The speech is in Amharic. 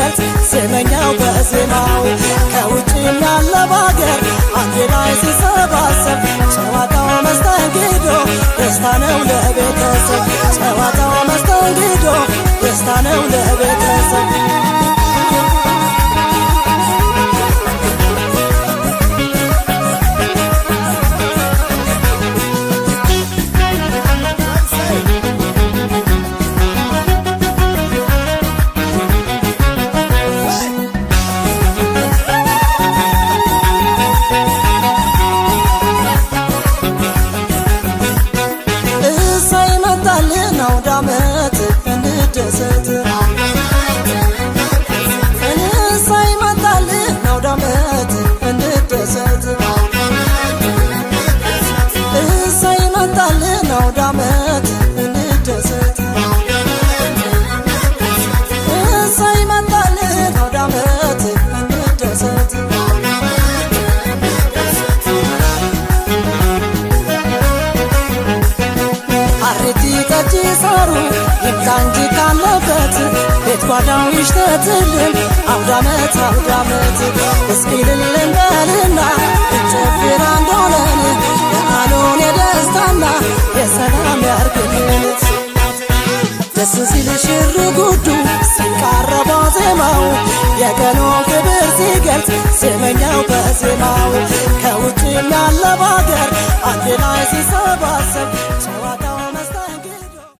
ሲገልጽ ዜመኛው በዜማው፣ ከውጭም ያለ ባገር አንድ ላይ ሲሰባሰብ ጨዋታው መስተንግዶ ደስታ ነው ለቤተሰብ። ጨዋታው መስተንግዶ ደስታ ነው ለቤተሰብ። እሰይ መጣልን አውደ ዓመት እንደሰት፣ እሰይ መጣልን አውደ ዓመት እንደሰት፣ እሰይ መጣልን አውደ ዓመት እንደሰት፣ እሰይ መጣልን አውደ ዓመት እንደሰት። አሬቲ ጠጅ ሳሩ ይምጣ እንጂ ካለበት፣ ቤት ጓዳው ይሽተትልን አውዳመት አውዳመት። እስኪ እልል በልና እንጨፍር አንድ ሆነን፣ በዓሉን የደስታና የሰላም ያርግልን። ደስ ሲል ሽር ጉዱ ሲቃረባ ዜማው፣ የቀኑ ክብር ሲገልጽ ዜመኛው በዜማው፣ ከውጭም ያለ ባገር አንድ ላይ ሲሰባሰብ